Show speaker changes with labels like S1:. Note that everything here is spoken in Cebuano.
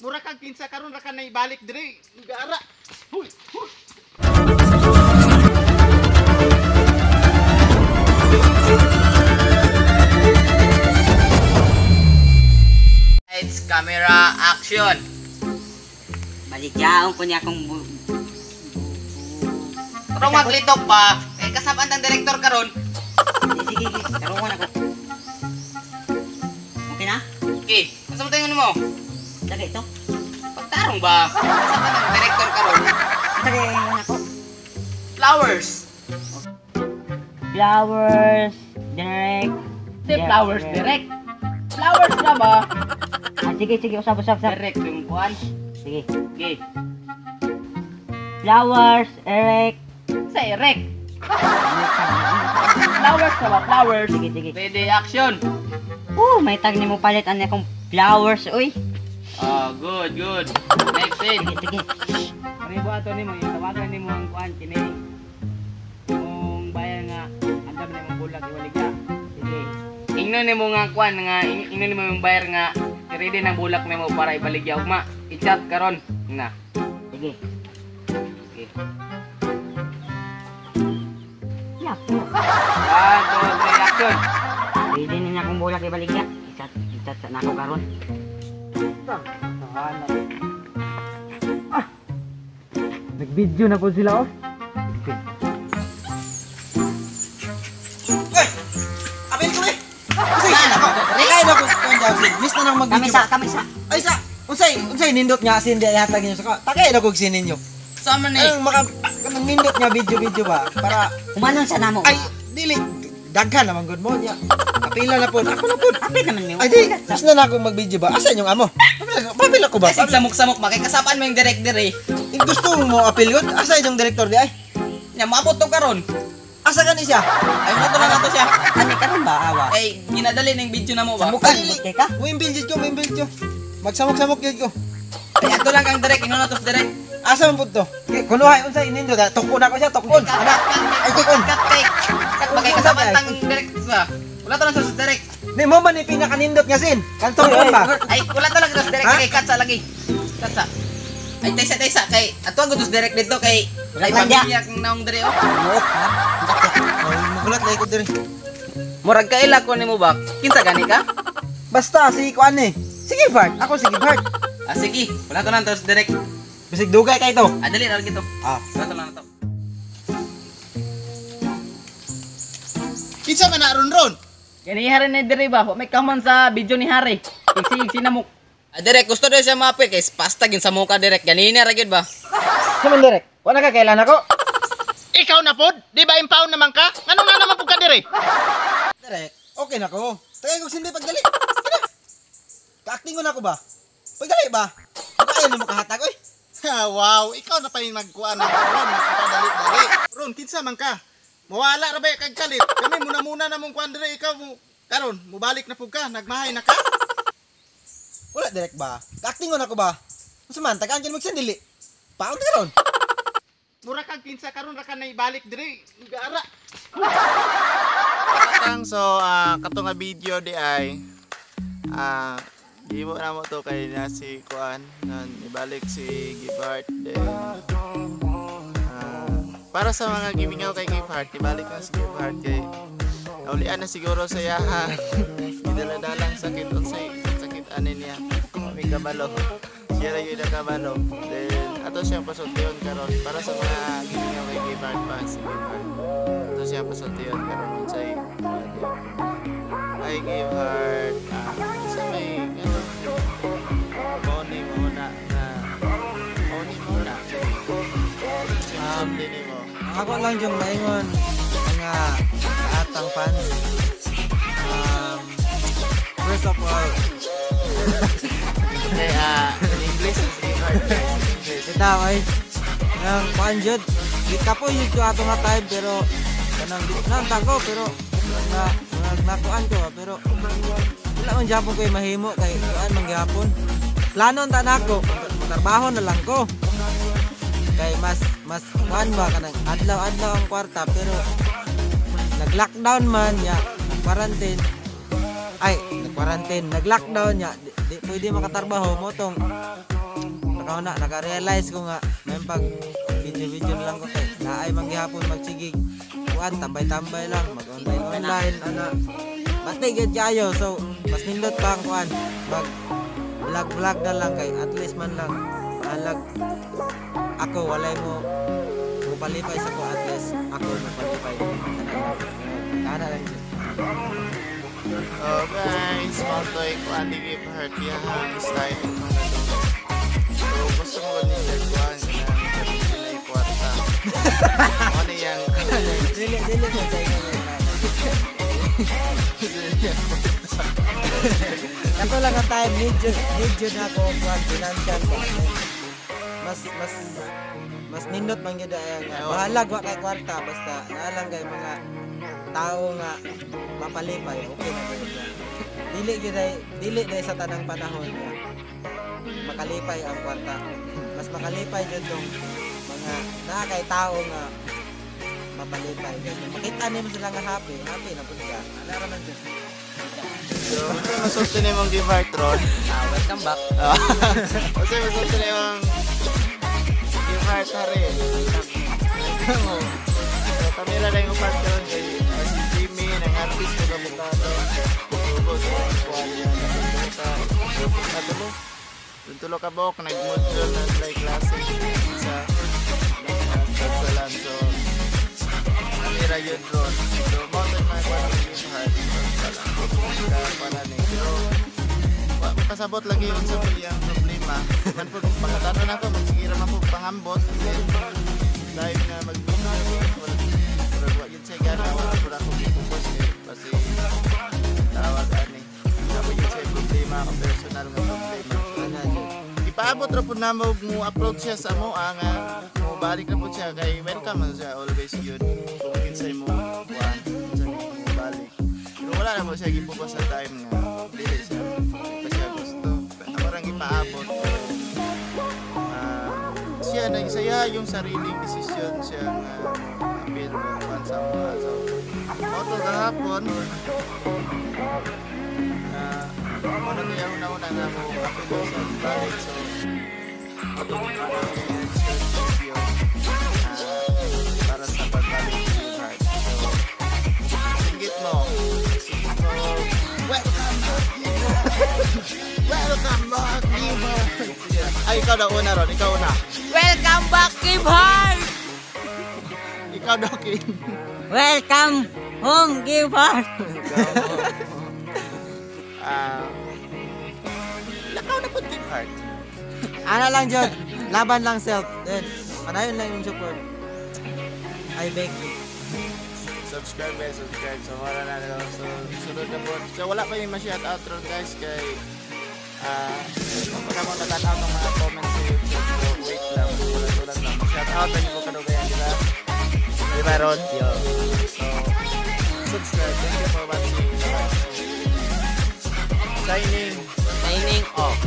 S1: Mura kag kinsa karon ra ka naibalik diri. Gara. Huy, huy.
S2: Lights, camera, action.
S3: Baligyaon ko niya akong
S2: Karong maglitok pa, kay kasabaan tang direktor karon.
S3: Sige, sige, tarungan ako. Okay na?
S2: Okay, unsa man tayo nimo?
S3: Dali ito.
S2: Pagtarong ba? Kasabaan tang direktor karon.
S3: Dali mo na ko.
S2: Flowers.
S3: Flowers, direct.
S2: Say flowers direct. Flowers na ba?
S3: Ah, sige, sige, usap, usap, usap.
S2: Direct yung kuan.
S3: Sige.
S2: Okay.
S3: Flowers, erect.
S2: Sa erect. Flowers na ba? Flowers.
S3: Sige, sige.
S2: Ready, action.
S3: Oh, may tag nimo palit ani akong flowers, uy.
S2: Ah, good, good. Next scene.
S3: Sige, sige.
S2: Ano ba ato nimo? Tawagan nimo ang kuan kini. Mong bayan nga andam na imong bulak iwaligya.
S3: Sige.
S2: Ingnon nimo nga kuan nga ingnon nimo yung bayar nga i-ready ng bulak nimo para ibaligya ugma. I-chat karon na.
S3: Sige.
S2: Okay.
S3: Ya.
S2: 1, 2, 3, action.
S3: Pwede ni akong bulak ibaligya. I-chat, i-chat sa nako karon.
S4: Ah! Nag-video na po sila oh.
S5: Ay! Apil ko eh! Unsay sin ako? Kaya na ko kuan daw sin. Miss na nang
S3: Kami
S5: mag-video.
S3: sa, kami sa.
S5: Ay sa unsay unsay nindot nga sin di ay hatag ninyo sa ka. Tagay na kog sin ninyo.
S2: Sama ni.
S5: Anong maka kanang nindot nga video-video ba para
S3: Humanon sa namo.
S5: ay dili daghan naman gud mo niya. Kapila na pod. Ako na pod.
S3: Apil naman mi.
S5: Ay di, miss na na akong mag-video ba? Asa inyong amo? Papila ko ba?
S2: Kasi samok-samok makikasabaan mo yung direct dire.
S5: Eh, gusto mo apil yun? Asa inyong direktor di ay?
S2: Nya maabot to karon.
S5: Asa gani siya?
S2: Ay mo to lang ato siya.
S3: Ani karon ba awa?
S2: Ay ginadali ning video na mo ba?
S3: Samukan
S5: Ay, dili.
S3: kay ka.
S5: Muimbil jud ko, muimbil ko. Magsamok-samok jud ko.
S2: Ay ato lang kang direct ingnon na to sa direct.
S5: Asa man pud to? Kay kunuhay unsay nindot? Tukon ako siya, tukon. Ana. Ay tukon.
S2: Cut kay cut makikasabaan tang direct sa. Wala to lang sa direct.
S5: Ni mo man ni pinakanindot nga sin. Kanto ba?
S2: Ay wala to lang sa direct
S5: Ha?
S2: kay cut sa lagi. Cut sa. Ay taysa taysa kay ato ang gusto direct dito kay
S3: Wala
S2: ay
S3: lang diya.
S2: pamilya kang naong dire oh.
S5: Ay, magulat lagi ko diri.
S2: Murag kaila ko nimo ba? Kinsa gani ka?
S5: Basta si kuan eh. Sige Bart, ako sige Bart.
S2: Ah sige, wala to lang to sa direct.
S5: Bisig dugay kay to.
S2: Ah dali ra gito.
S5: Ah.
S2: Wala to lang to.
S1: Kinsa man na ron ron?
S2: Kani hari ni dire ba? Wa may kaman sa video ni Hari. Sige sinamok. Ah direct gusto daw siya maapil kay pasta gin sa muka direct ganina ra gyud ba?
S5: Sa man direk. Wala ka kailan ako.
S1: Ikaw na pod? Di ba impound naman ka? Nganong na naman pud ka diri?
S5: Direk, okay na ko. Tagay kog sindi pagdali. Sige na. Kaakting ko na ako ba? Pagdali ba? Kaya nimo kahatag oy.
S1: Ha, wow, ikaw na pa yung nagkuan na ron, magpadali-dali. Ron, kinsa man ka? Mawala ra ba kag kalit? Kami muna-muna na mong kuan diri, ikaw mo karon mubalik na pud ka, nagmahay na ka.
S5: Wala direk ba? Kaakting ko na ako ba? Unsa man tagaan kini magsindili. Paon ta karon?
S1: Mura kag kinsa karon ra ka naibalik diri. Gara.
S6: Tang so kato nga video di ay gibo na mo to kay na si Kuan nun ibalik si Gibart then para sa mga gimingaw kay Gibart ibalik na si Gibart kay naulian na siguro sa yaha gidala-dalang sakit unsay sakit ani niya may kabalo siya ra gyud ang kabalo then ato siyang pasultiyon karon para sa mga gimingaw kay Gibart pa si Gibart ato siyang pasultiyon karon unsay ay Gibart sa may ano mao na na mao na sulti nimo.
S5: Ako lang yung maingon nga atang fans. First of all,
S6: Okay, in English si Gibart guys, in English.
S5: ito ay nang kuan jud. Gikapoy jud ko ato nga time pero kanang di nang ko pero na nakuan ko pero wala man gyapon koy mahimo kay kuan man gyapon. Plano ta nako, trabaho na lang ko. Kay mas kuan ba kanang adlaw-adlaw ang kwarta pero nag-lockdown man ya, quarantine. Ay, nag-quarantine, nag-lockdown ya, di pwede makatrabaho mo tong Nakahuna, naka-realize ko nga may pag video-video na lang ko kay naay man gihapon magsigig kuan, tambay-tambay lang, mag online online ana, bati gyud kayo. So mas nindot pa ang kuan, mag vlog vlog na lang kay at least man lang alag ako walay mo mopalipay sa ko, at least ako mopalipay kana lang jud.
S6: Oh guys, mao to'y kuan ni Give Heart iyahang style pangadungan. So gusto mo ni siya kuan na gamitin na kwarta. Mo ni yang
S5: Dili dili ko sa inyo. Kato lang ang time, need yun ako kuan financial ba. Mas mas mas nindot man gyud ay nga bahalag wa kay kwarta, basta naa lang kay mga tao nga mapalipay, okay na gyud na. Dili gyud ay dili day sa tanang panahon nga makalipay ang kwarta. Mas makalipay gyud tong mga naa kay tao nga mapalipay kay kung makita nimo sila nga happy, happy na pud ka. Ana ra man jud.
S6: So, ano masulti na imong Give Heart ron?
S2: Ah, welcome back.
S6: Kasi masulti na imong Give Heart hari. So, kami lang yung upat karon kay si Jimmy nang harvest ng avocado. Ubos kuan niya sa kadulo. Tulo ka buok nag-module na like klase sa sa So kami ra yun ron. So mao to mga kuan ng Give Heart. Ka kuan ni. Pero wa kasabot lagi unsa pa iyang problema. Man pud pangutana nako, magsige ra man pud pangambot. Then time nga mag-video wala, murag wa gyud siya gana, wala pud ako gi-focus kay kasi tawag ani. Naa gyud siya problema, ako personal nga problema.
S5: Ana jud.
S6: Ipaabot ra pud namo mo approach siya sa amoa nga mo balik na pud siya kay welcome man siya always yun kung kinsay mo kuan, kinsay mo balik. Pero wala na mo siya gi-focus sa time nga dili siya pa siya gusto. Ako rang ipaabot. Ah, siya na saya yung sariling desisyon siya nga appeal mo kuan sa amoa. So mao to gahapon, mo na kaya una-una nga mo appeal sa balik. So ato short video para sa pagbalik ni Give Heart. So singgit mo, singgit mo, "Welcome back, Give Heart. Welcome back, Give Heart." Sige. Ay, ikaw daw una ron, ikaw una.
S3: Welcome back, Give Heart!
S6: Ikaw daw, King.
S3: Welcome home, Give Heart!
S6: Ah, lakaw na pud, Give Heart.
S5: Ana lang jud, laban lang self. Then padayon lang yung support. I beg you.
S6: Subscribe guys, subscribe. So wala na lang. So sunod na po. So wala pa yung ma-shout out ron guys kay wala mo natanaw ng mga comments sa YouTube. So wait lang, sulat-sulat lang. Shout out na po kadugayan, di ba? Di ba Ron? Yo. So subscribe. Thank you for watching. Signing.
S2: Signing off.